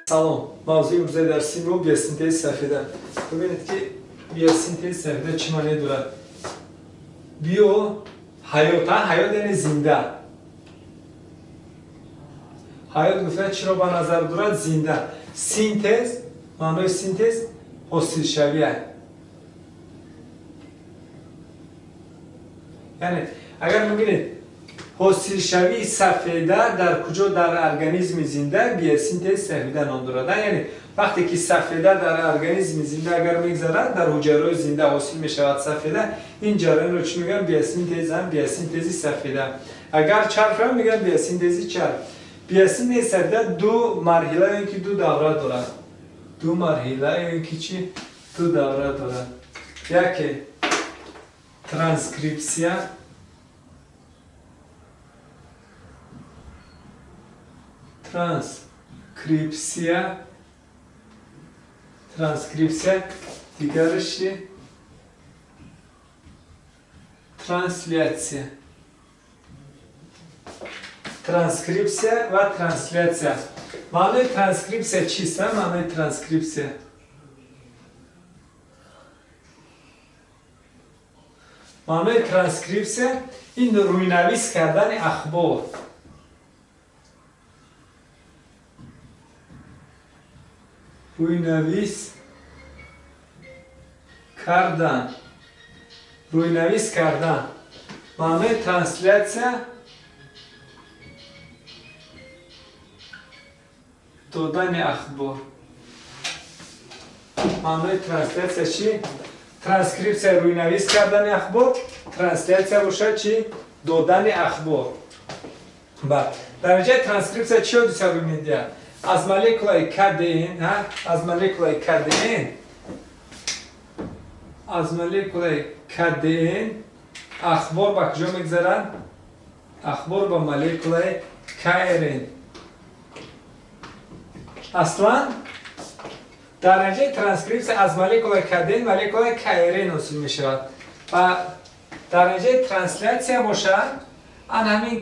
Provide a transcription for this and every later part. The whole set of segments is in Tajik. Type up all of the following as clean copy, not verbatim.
Салом. Мавзӯи имрӯзаи дарси мо биосинтези сафеда. Бибинед, ки биосинтези сафеда чӣ маъне дорад. Био ҳаёт, ҳаёт яъне зинда. Ҳаёт гуфта чиро ба назар дорад? Зинда. Синтез, маънои синтез ҳосилшавия. Яъне агар бибинед, ҳосилшавии сафеда дар куҷо? Дар организми зинда биосинтези сафеда ном дорад. Яъне вақте ки сафеда дар организми зинда агар мегзарад, дар ҳуҷайраҳои зинда ҳосил мешавад сафеда, ин ҷараёнро чӣ мегӯянд? Биосинтез, биосинтези сафеда. Агар чарб шавад, мегӯянд биосинтези чарб. Биосинтези сафеда ду марҳила ё ин ки ду давра дорад. Ду марҳила ё ин ки чӣ? Ду давра дорад. Яке транскрипсия, транскрипсия, дигараш трансляция. Транскрипсия ва трансляция. Маънои транскрипсия чист? Маънои транскрипсия. Маънои транскрипсия ин рӯйнавис кардани ахбор. Рӯйнавис кардан. Рӯйнавис кардан. Маънои трансляция додани ахбор. Маънои трансляция чӣ? Транскрипсия рӯйнавис кардани ахбор, трансляция бошад чӣ? Додани ахбор. Баъд дараҷаи транскрипсия чӣ ҳодиса рӯй медиҳад? Аз молекулаи КДН, аз молекулаи КДН, аз молекулаи КДН ахбор ба куҷо мегзарад? Ахбор ба молекулаи КРН. Аслан дараҷаи транскрипсия аз молекулаи КДН молекулаи КРН ҳосил мешавад ва дараҷаи трансляция бошад ан ҳамин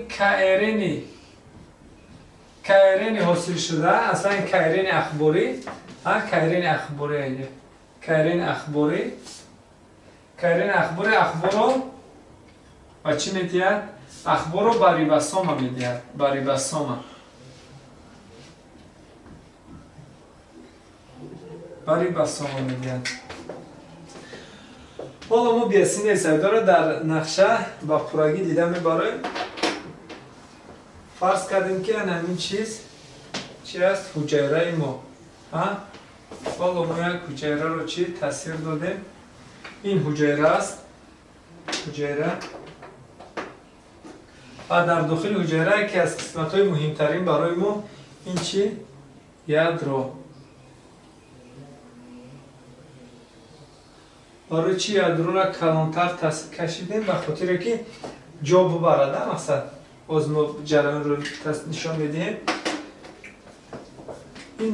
КРН ҳосил шуда, аслан КРН ахборӣ, КРН ахборӣ, КРН ахборӣ, КРН ахборӣ ахборро ба чӣ медиҳад? Ахборро ба рибосома медиҳад, ба рибосома. Ба рибосома медиҳад. Ҳоло мо биосинтези сафедаро дар нақша ба пуррагӣ дида мебароем. Фарз кардем, ки ана ҳамин чиз чи аст? Ҳуҷайраи мо. Ҳоло мо як ҳуҷайраро чӣ тасвир додем? Ин ҳуҷайра аст. Ҳуҷайра. Ва дар дохили ҳуҷайра яке аз қисматҳои муҳимтарин барои мо ин чӣ? Ядро. Барои чӣ ядрора калонтар кашидем? Ба хотире ки ҷо бубарад, мақсад. Боз мо ҷараёнро нишон медиҳем. Ин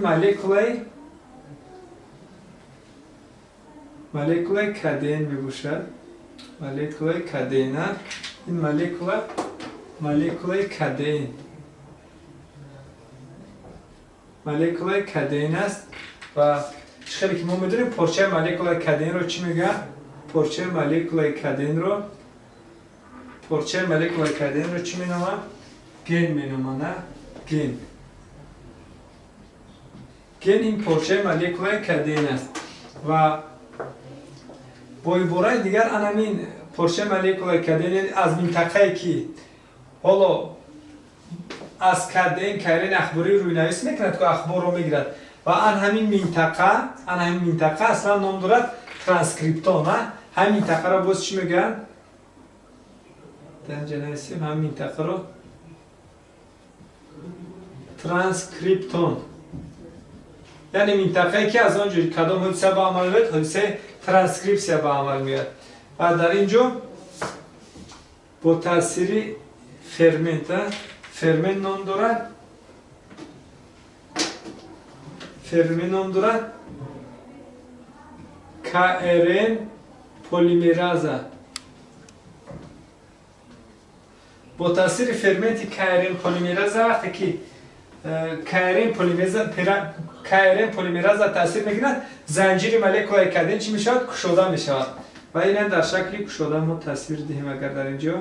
молекулаи КДН мебошад. Молекулаи КДН. Ин молекулаи КДН. Молекулаи КДН аст ва чӣ хеле ки мо медонем, порчаи молекулаи КДН-ро чӣ мегӯянд? Порчаи молекулаи КДН-ро, порчаи молекулаи КДН-ро чӣ меноманд? Ген меноманд, ген. Ген ин порчаи молекулаи КДН аст ва бо ибораи дигар анамин порчаи молекулаи КДН аз минтақае ки ҳоло аз КДН КРН ахборӣ рӯйнавис мекунад, ки ахборро мегирад, ва ан ҳамин минтақа, ан ҳамин минтақа аслан ном дорад транскриптон. Ҳамин минтақаро боз чӣ мегӯянд? Дар инҷа нависем ҳамин минтақаро транскриптон. Яъне минтақае ки аз он ҷо кадом ҳодиса ба амал меояд? Ҳодисаи транскрипсия ба амал меояд. Ва дар ин ҷо бо таъсири фермент, фермент ном дорад, фермент ном дорад КРН полимераза. Бо таъсири ферменти КРН полимераза вақте ки КРН полимераза таъсир мекунад, занҷири молекулаи КДН чӣ мешавад? Кушода мешавад. Ва ина дар шакли кушода мо тасвир диҳем. Агар дар инҷо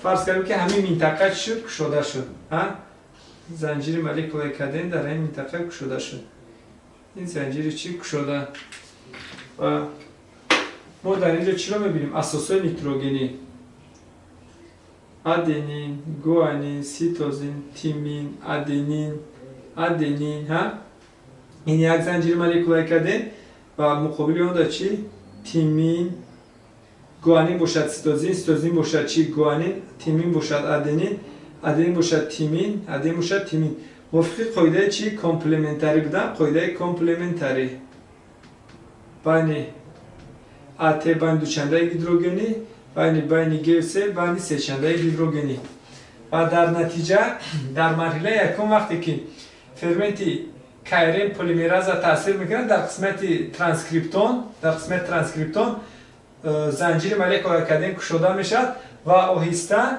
фарз кардем, ки ҳамин минтақа чӣ шуд? Кушода шуд. Занҷири молекулаи КДН дар ҳамин минтақа кушода шуд. Ин занҷири чӣ? Кушода. Ва мо дар инҷо чиро мебинем? Асосҳои нитрогенӣ: аденин, гуанин, ситозин, тимин, аденин, аденин. Ин як занҷири молекулаи КДН ва муқобили он дар чӣ? Тимин, гуанин бошад ситозин, ситозин бошад чӣ? Гуанин, тимин бошад аденин, аденин бошад тимин, аденин бошад тимин. Мувофиқи қоидаи чӣ? Комплементарӣ будан, қоидаи комплементарӣ байни АТ байни дучандаи гидрогенӣ, байни ГС байни сечандаи гидрогенӣ. Ва дар натиҷа дар марҳилаи якум, вақте ки ферменти КРН полимераза таъсир мекунад, дар қисмати транскриптон, дар қисмати транскриптон занҷири молекулаи КДН кушода мешавад ва оҳиста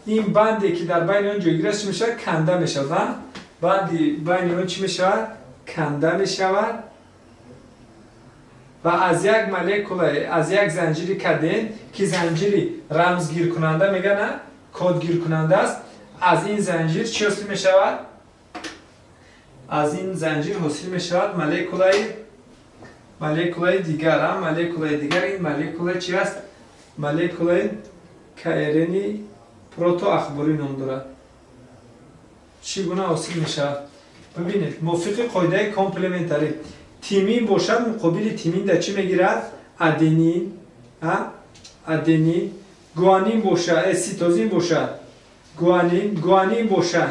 ин банде, ки дар байни он ҷойгир аст, чӣ мешавад? Канда мешавад. Банди байни он чӣ мешавад? Канда мешавад. Ва аз як молекула, аз як занҷири КДН, ки занҷири рамзгиркунанда мегӯянд, кодгиркунанда аст, аз ин занҷир чӣ ҳосил мешавад? Аз ин занҷир ҳосил мешавад молекулаи дигар. Молекулаи дигар, ин молекула чи аст? Молекулаи КРН-и протоахборӣ ном дорад. Чӣ гуна ҳосил мешавад? Бибинед, мувофиқи қоидаи комплементарӣ тимин бошад, муқобили тимин дар чӣ мегирад? Аденин, аденин. Гуанин бошад, ситозин бошад, гуанин, гуанин бошад,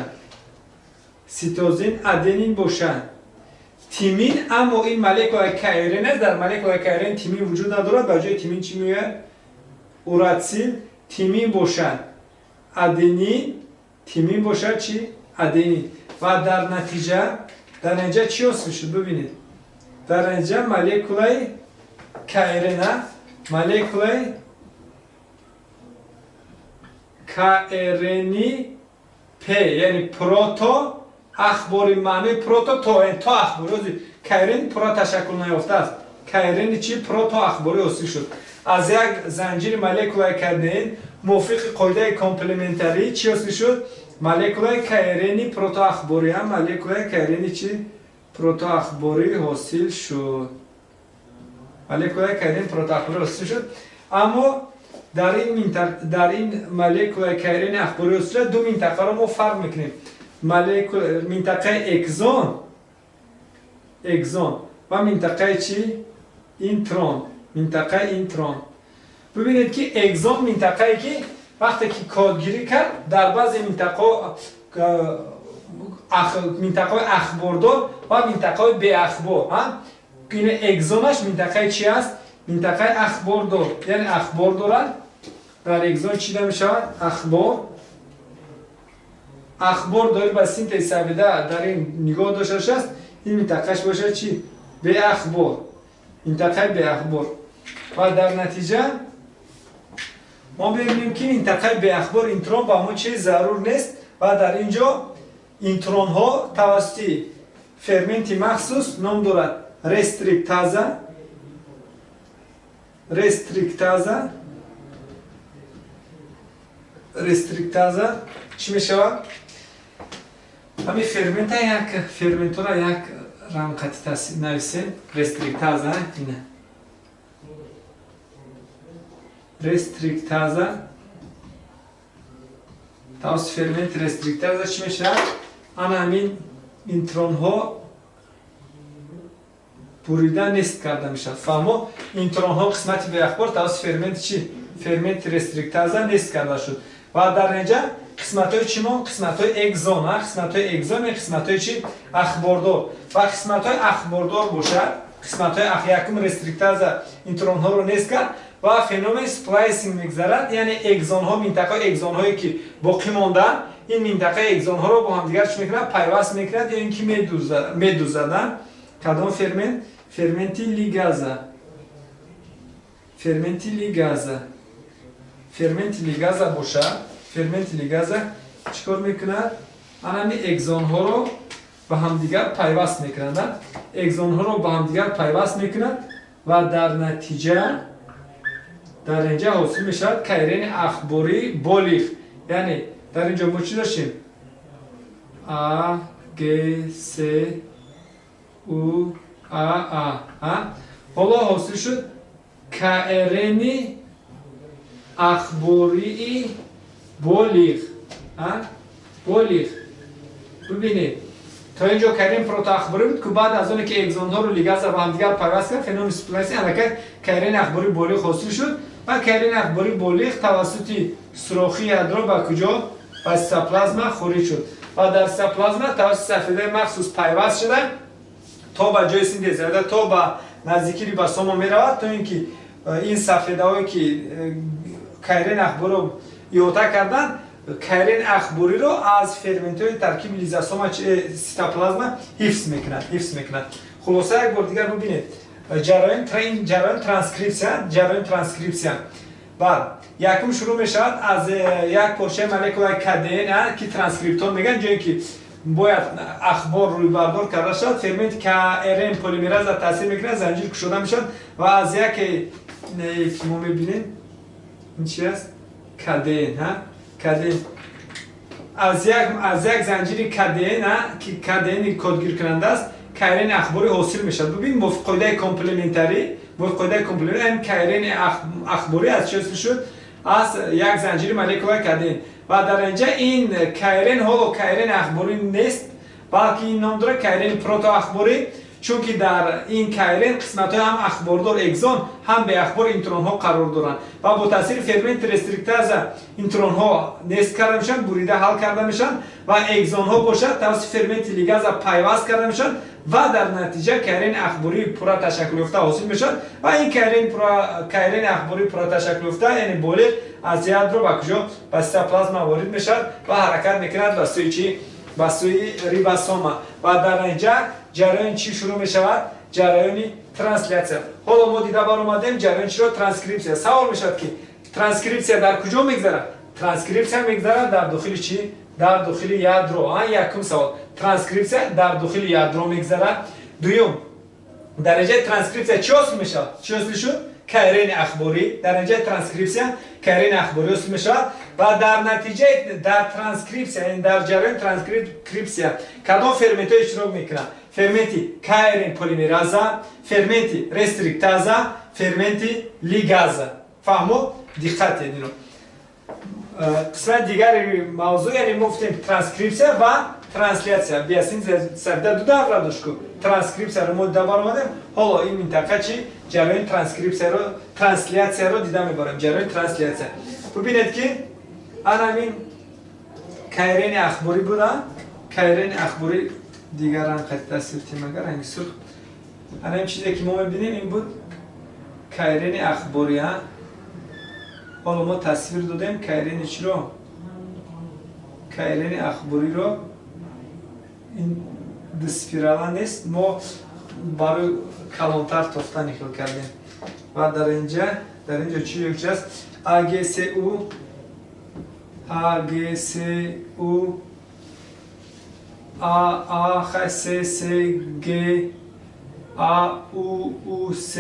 ситозин, аденин бошад, тимин. Аммо ин молекулаи КРН аст, дар молекулаи КРН тимин вуҷуд надорад, ба ҷои тимин чӣ меояд? Урацил. Тимин бошад, аденин, тимин бошад чӣ? Аденин. Ва дар натиҷа, чӣ ҳосил шуд? Бибинед, дар натиҷа молекулаи КРН, молекулаи КРН П, яъне прото ахбори, маънои прото то ахбори. КРН пурра ташаккул наёфтааст. КРН чи? Прото ахборӣ ҳосил шуд. Аз як занҷири молекулаи КДН мувофиқи қоидаи комплементарӣ чӣ ҳосил шуд? Молекулаи КРН протоахборӣ, молекулаи КРН чи? Протоахборӣ ҳосил шуд. Молекулаи КРН протоахборӣ ҳосил шуд. Аммо дар ин молекулаи КРН ахборӣ ҳосил шуд, ду минтақаро мо фарқ мекунем: минтақаи экзон, экзон ва минтақаи чӣ? Интрон, минтақаи интрон. Бибинед, ки экзон минтақае, ки вақте ки кодгирӣ кард, дар баъзе минтақаҳои ахбордор ва минтақаҳои беахбор. Ин экзонаш минтақаи чи аст? Минтақаи ахбордор, яъне ахбор дорад. Дар экзон чӣ мешавад? Ахбор. Ахбор доир ба синтези сафеда дар ин нигоҳ дошта шудааст. Ин минтақаш бошад чӣ? Беахбор, минтақаи беахбор. Ва дар натиҷа мо мебинем, ки минтақаи беахбор, интрон, ба мо чиз зарур нест. Ва дар ин ҷо интронҳо тавассути ферменти махсус, ном дорад рестриктаза, рестриктаза, рестриктаза, чӣ мешавад? Ҳамин фермента, як ферментора як рамқати нависем. Рестриктаза, ина рестриктаза. Тавассути ферменти рестриктаза чӣ мешавад? Ана ҳамин интронҳо бурида нест карда мешавад. Фаҳмо, интронҳо, қисмати беахбор, тавассути ферменти чӣ? Ферменти рестриктаза нест карда шуд. Ва дар натиҷа қисматҳои чӣ мон? Қисматҳои экзон, қисматҳои экзон, қисматҳои чӣ? Ахбордор. Ва қисматҳои ахбордор бошад, қисматҳои якум рестриктаза интронҳоро нест кард ва феномен сплайсинг мегзарад, яъне экзонҳо, минтақаи экзонҳое, ки боқӣ монданд, ин минтақаи экзонҳоро бо ҳамдигар чӣ мекунад? Пайваст мекунад ё ин ки медузад. Кадом фермент? Ферменти лигаза, ферменти лигаза. Ферменти лигаза бошад, ферменти лигаза чӣ кор мекунад? Анами экзонҳоро ба ҳамдигар пайваст мекунанд, экзонҳоро ба ҳамдигар пайваст мекунад ва дар натиҷа дар инҷа ҳосил мешавад КРН ахбории болиғ. Яъне дар инҷо мо чӣ доштем? А, Г, С, У, А, А. Ҳоло ҳосил шуд КРН ахбории болиғ. Болиғ. Бибинед, то инҷо КРН протоахборӣ буд, ки баъд аз оне ки экзонҳоро лигаза ба ҳамдигар пайваст кард, феномени сплайсинг, аллакай КРН ахбории болиғ ҳосил шуд ва КРН ахбории болиғ тавассути сурохи ядро ба куҷо? Ба цитоплазма хориҷ шуд ва дар цитоплазма тавассути сафедаи махсус пайваст шуда то ба ҷои синтез, то ба наздики рибосома меравад, то ин ки ин сафедаҳое ки КРН ахбориро иҳота карданд, КРН ахбориро аз ферментҳои таркиби лизосома, цитоплазма ҳифз мекунад, ҳифз мекунад. Хулоса, як бор дигар бибинед, ҷараёни транскрипсия, ҷараёни транскрипсия баъд якум шурӯъ мешавад аз як порчаи молекулаи КДН, ки транскриптон мегӯянд, ҷое ки бояд ахбор рӯйбардор карда шавад. Фермент КРН полимераза таъсир мекунад, занҷир кушода мешавад ва аз яке ки мо мебинем, ин чи аст? КДН, КДН, аз як занҷири КДН, ки КДН кодгиркунанда аст, КРН ахборӣ ҳосил мешавад. Бибин, мувофиқ қоидаи комплементарӣ, мувофиқ қоидаи комплементарӣ КРН ахборӣ аз чӣ ҳосил шуд? Аз як занҷири молекулаи КДН. Ва дар инҷа ин КРН ҳоло КРН ахборӣ нест, балки ин ном дорад КРН протоахборӣ, чунки дар ин КРН қисматҳои ҳам ахбордор экзон, ҳам беахбор интронҳо қарор доранд ва бо таъсири ферменти рестриктаза интронҳо нест карда мешаванд, бурида ҳал карда мешаванд ва экзонҳо бошад тавассути ферменти лигаза пайваст карда мешаванд ва дар натиҷа КРН ахбории пурра ташаккулёфта ҳосил мешавад. Ва ин КРН ахбории пурра ташаккулёфта, яъне болиғ, аз ядро ба куҷо? Ба цитоплазма ворид мешавад ва ҳаракат мекунад ба сӯи чӣ? Ба сӯи рибосома. Ва дар инҷа ҷараёни чӣ шурӯъ мешавад? Ҷараёни трансляция. Ҳоло мо дида баромадем ҷараёни чиро? Транскрипсия. Савол мешавад, ки транскрипсия дар куҷо мегзарад? Транскрипсия мегзарад дар дохили чӣ? Дар дохили ядро. Якум савол: транскрипсия дар дохили ядро мегзарад. Дуюм, дараҷаи транскрипсия чӣ ҳосил мешавад? Чӣ ҳосил шуд? КРН ахборӣ. Дараҷаи транскрипсия КРН ахборӣ ҳосил мешавад. Ва дар натиҷаи дар транскрипсия, яъне дар ҷараёни транскрипсия кадом ферментҳо иштирок мекунанд? Ферменти КРН полимераза, ферменти рестриктаза, ферменти лигаза. Фаҳмо? Диққат диҳед, ино қисмати дигари мавзӯъ. Яъне мо гуфтем транскрипсия ва трансляция. Биосинтез сафеда ду давра дошт ку, транскрипсияро мо дида баромадем. Ҳоло ин минтақа чи? Ҷараёни транскрипсияро, трансляцияро дида мебарем. Ҷараёни трансляция, бибинед, ки анамин КРН ахборӣ буда, КРН ахборӣ. Дигар ранг қати тасвир тимага, ранги сурх. Ана ин чизе ки мо мебинем, ин буд КРН ахборӣ. Ҳоло мо тасвир додем КРН чиро? КРН ахбориро. Ин ду спирала нест, мо барои калонтар тофтани хел кардем. Ва дар инҷа чи ёкчи аст? АГСУ, АГСУ, А, А, Х, С, С, Г, А, У, У, С,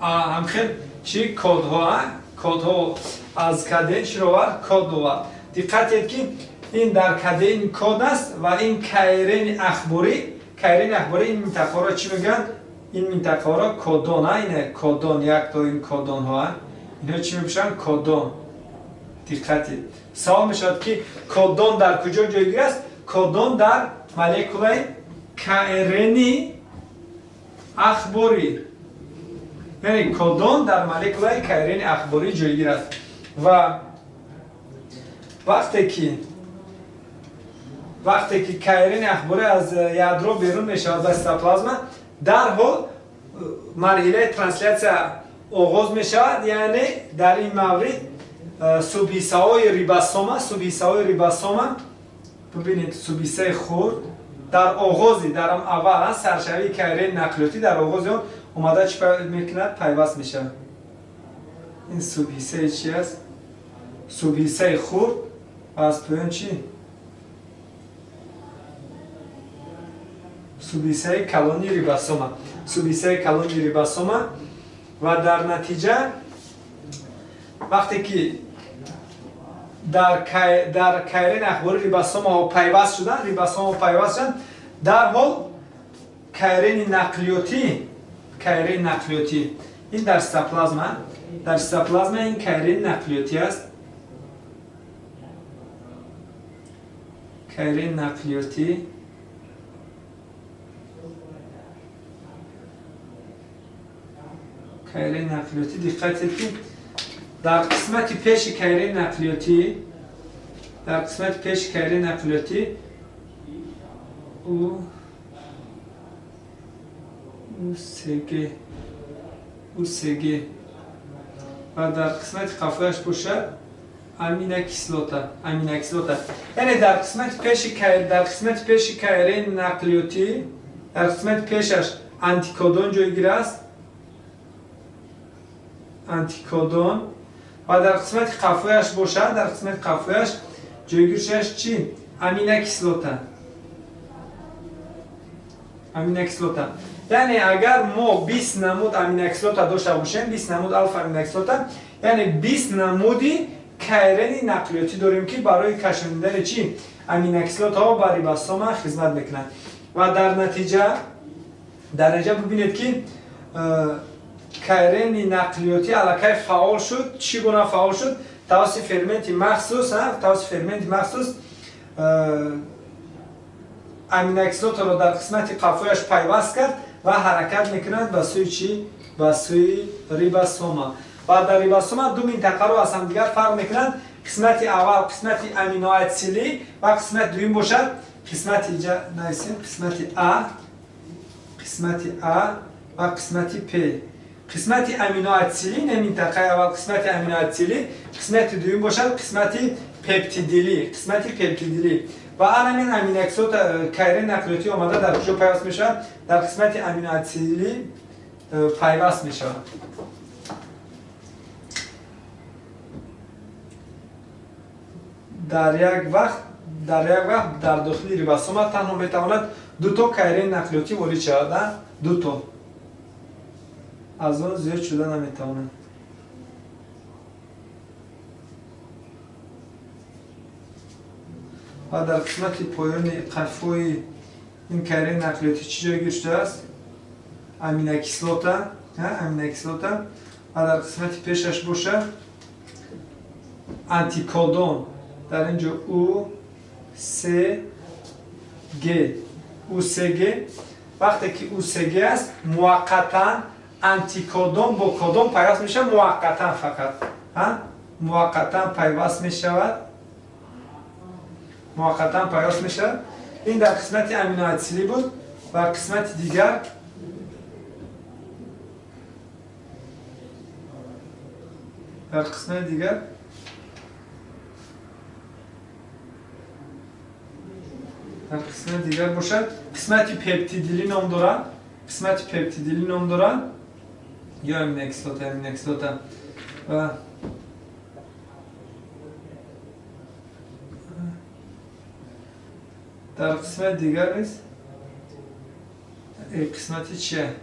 А. Ҳамхел чи кодҳо, кодҳо аз КДН чиро овард? Код овард. Диққат диҳед, ки ин дар КДН код аст ва ин КРН ахборӣ, КРН ахборӣ. Ин минтақаҳоро чӣ мегӯянд? Ин минтақаҳоро кодон. Ина кодон, якто ин кодонҳо, инҳо чӣ мепӯшанд? Кодон. Диққат диҳед, савол мешавад, ки кодон дар куҷо ҷойгир аст? Кодон дар молекулаи КРН ахборӣ, яъне кодон дар молекулаи КРН ахборӣ ҷойгир аст. Ва вақте ки КРН ахборӣ аз ядро берун мешавад ба цитоплазма, дарҳол марҳилаи трансляция оғоз мешавад. Яъне дар ин маврид субҳиссаҳои рибосома, субҳиссаҳои рибосома, бибинед, субҳиссаи хурд дар оғози, дар аввал саршавии КРН нақлиётӣ, дар оғози он омада чӣ мекунад? Пайваст мешавад. Ин субҳиссаи чи аст? Субҳиссаи хурд ва аз поён чӣ? Субҳиссаи калони рибосома. Субҳиссаи калони рибосома ва дар натиҷа вақте ки дар КРН ахбори рибосомаҳо пайваст шуданд, рибосомаҳо пайваст шуданд, дарҳол КРН нақлиётӣ, КРН нақлиётӣ ин дар цитоплазма, дар цитоплазма ин КРН нақлиётӣ аст. КРН нақлиётӣ КРН нақлиётӣ диққат кунед ки дар қисмати пеши КРН нақлиётӣ, дар қисмати пеши КРН нақлиётӣ УСГ УСГ ва дар қисмати қафояш бошад аминокислота, аминокислота. Яъне дар қисмати пеши дар қисмати пеши КРН нақлиётӣ, дар қисмати пешаш антикодон ҷойгир аст, антикодон, ва дар қисмати қафояш бошад, дар қисмати қафояш ҷойгир шудаш чӣ? Аминокислота. Аминокислота. Яъне агар мо 20 намуд аминокислота дошта бошем, 20 намуд алфа аминокислота, яъне 20 намуди КРН нақлиётӣ дорем ки барои кашондани чӣ? Аминокислотаҳо ба рибосома хизмат мекунанд. Ва дар натиҷа бибинед ки КРН нақлиётӣ аллакай фаъол шуд. Чӣ гуна фаъол шуд? Тавассути ферменти махсус, тавассути ферменти махсус аминокислотаро дар қисмати қафояш пайваст кард ва ҳаракат мекунад ба сӯи чӣ? Ба сӯи рибосома. Ва дар рибосома ду минтақаро аз ҳамдигар фарқ мекунанд. Қисмати аввал қисмати аминоатсилӣ ва қисмати дуюм бошад қисмати инҷа нависем қисмати А, қисмати А ва қисмати П. Қисмати аминоатсилӣ не минтақаи аввал қисмати аминоатсилӣ, қисмати дуюм бошад қисмати пептидилӣ, қисмати пептидилӣ. Ва ана аминокислота КРН нақлиётӣ омада дар куҷо пайваст мешавад? Дар қисмати аминоатсилӣ пайваст мешавад. Дар як вақт дар дохили рибосома танҳо метавонад дуто КРН нақлиётӣ ворид шавад, дуто. Аз он зиёд шуда наметавонад. Ва дар қисмати поёни қафои ин КРН нақлиётӣ чӣ ҷойгир шудааст? Аминокислота, аминокислота. Ва дар қисмати пешаш бошад антикодон. Дар ин ҷо УСГ, УСГ. Вақте ки УСГ аст, муваққатан антикодон бо кодон пайваст мешавад, муваққатан фақат, муваққатан пайваст мешавад, муваққатан пайваст мешавад. Ин дар қисмати аминоатсилӣ буд ва қисмати дигар дар қисмати дигар дар қисмати дигар бошад қисмати пептидилӣ ном дорад, қисмати пептидилӣ ном дорад ё аминокислота, аминокислота. Ва дар қисмати дигар низ қисмати чия?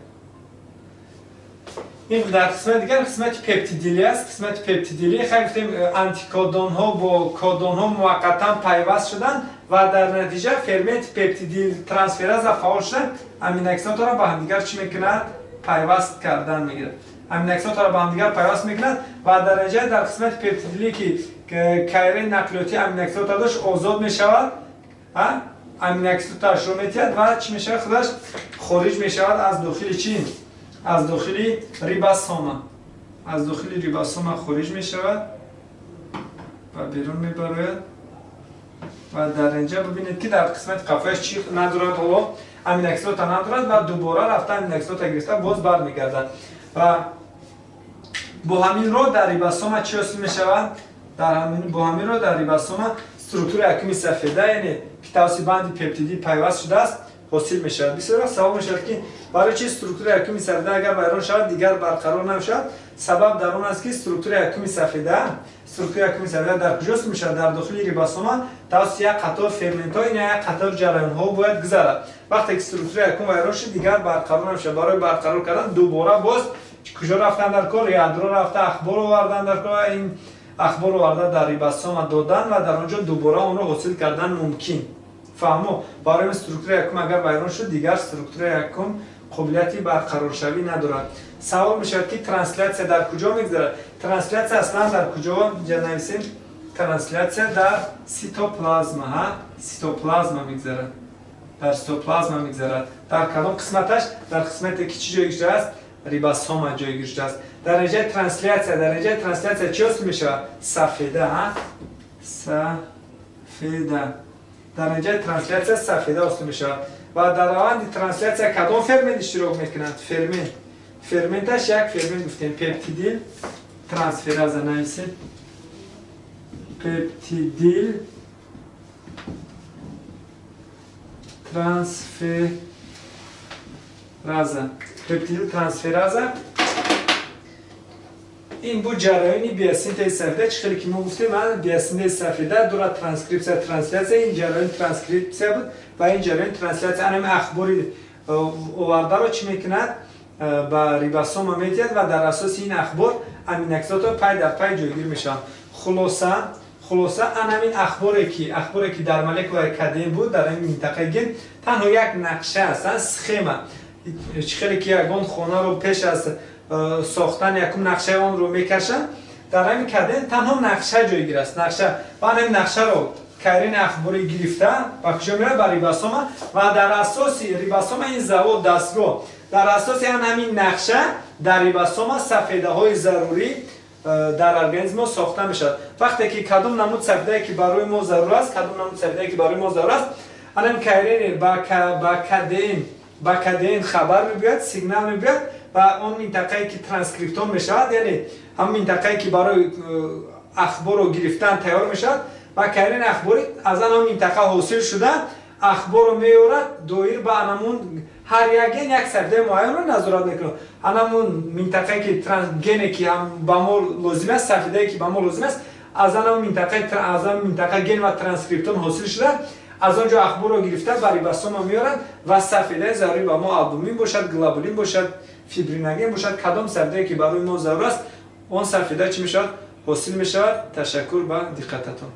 Ин дар қисмати дигар қисмати пептидилӣ аст. Қисмати пептидилӣ хай гуфтем антикодонҳо бо кодонҳо муваққатан пайваст шуданд ва дар натиҷа ферменти пептидил трансфераза фаъол шуда аминокислотаро ба ҳамдигар чӣ мекунад? Пайваст кардан мегирад. Аминокислотаро ба ҳамдигар пайваст мекунад ва дар натиҷа дар қисмати пептидилӣ ки КРН нақлиётӣ аминокислота дошт озод мешавад, аминокислотаашро метиҳад ва чӣ мешавад? Худаш хориҷ мешавад аз дохили чӣ? Аз дохили рибосома. Аз дохили рибосома хориҷ мешавад ва берун мебарояд. Ва дар инҷа бибинед ки дар қисмати қафояш чӣ надорад ҳоло? Аминокислота надорад ва дубора рафта аминокислота гирифта боз бармегардад. Ва бо ҳамин роҳ дар рибосома чӣ ҳосил мешавад? Бо ҳамин роҳ дар рибосома структураи якуми сафеда, яъне ки тавассути банди пептидӣ пайваст шудааст, ҳосил мешавад. Бисёр вақт савол мешавад, ки барои чи структураи якуми сафеда агар вайрон шавад, дигар барқарор намешавад? Сабаб дар он аст, ки структураи якуми сафеда дар куҷо ҳосил мешавад? Дар дохили рибосома тавассути як қатор ферментҳо, ин як қатор ҷараёнҳо бояд гузарад. Вақте ки структураи якум вайрон шуд, дигар барқарор намешавад. Барои барқарор кардан дубора боз куҷо рафтан дар кор? Ядро рафта ахбор овардан дар кор, ин ахбор оварда дар рибосома додан ва дар он ҷо дубора онро ҳосил кардан мумкин. Фаҳмо, барои структураи якум агар вайрон шуд, дигар структураи якум қобилияти барқароршавӣ надорад. Савол мешавад, ки трансляция дар куҷо мегузарад? Трансляция аслан дар куҷо? Инҷа нависем, трансляция дар ситоплазма, ҳа? Ситоплазма мегузарад. Дар ситоплазма мегузарад. Дар кадом қисматаш? Дар қисмате ки чӣ ҷойгир шудааст? Рибосома ҷойгир шудааст. Дар натиҷаи трансляция чӣ ҳосил мешавад? Сафеда, ҳа? Сафеда. Дар натиҷаи трансляция сафеда ҳосил мешавад. Ва дар раванди трансляция кадом фермент иштирок мекунад? Фермент. Ферменташ як фермент гуфтем, пептидил трансфераза нависем. Пептидил трансфераза. Пептидил трансфераза. Ин буд ҷараёни биосинтези сафеда. Чӣ хеле ки мо гуфтем, биосинтези сафеда дора транскрипсия, трансляция. Ин ҷараёни транскрипсия буд ва ин ҷараёни трансляция анами ахбори овардаро чӣ мекунад? Ба рибосома медиҳад ва дар асоси ин ахбор аминокислотаҳо пай дар пай ҷойгир мешаванд. Хулоса анамин ахборе ки дар молекулаи КДН буд, дар ин минтақаи ген танҳо як нақша аст, схема. Чӣ хеле ки ягон хонаро пеш аз сохтан якум нақшаи онро мекашанд, дар ҳамин КДН танҳо нақша ҷойгир аст, нақша. Ва ҳамин нақшаро КРН ахборӣ гирифта ба куҷо меравад? Ба рибосома. Ва дар асоси рибосома ин завод, дастгоҳ, дар асоси ҳамин нақша дар рибосома сафедаҳои зарурӣ дар организм мо сохта мешавад. Вақте ки кадом намуд сафедае ки барои мо зарур аст, анам КРН ба КДН хабар мебиёяд, сигнал мебиёяд ва он минтақае ки транскриптон мешавад, яъне ҳамон минтақае ки барои ахборро гирифтан тайёр мешавад ва КРН ахборӣ аз он минтақа ҳосил шуда ахборро меорад доир ба анамун ҳар як ген як сафедаи муайянро назорат мекунад. Анамун минтақае ки гене ки ба мо лозим аст, сафедае ки ба мо лозим аст, аз анамун минтақа ген ва транскриптон ҳосил шуда аз он ҷо ахборро гирифта ба рибосома меорад ва сафедаи зарурӣ ба мо албумин бошад, глобулин бошад, фибриноген бошад, кадом сафедае ки барои мо зарур аст, он сафеда чӣ мешавад? Ҳосил мешавад. Ташаккур ба диққататон.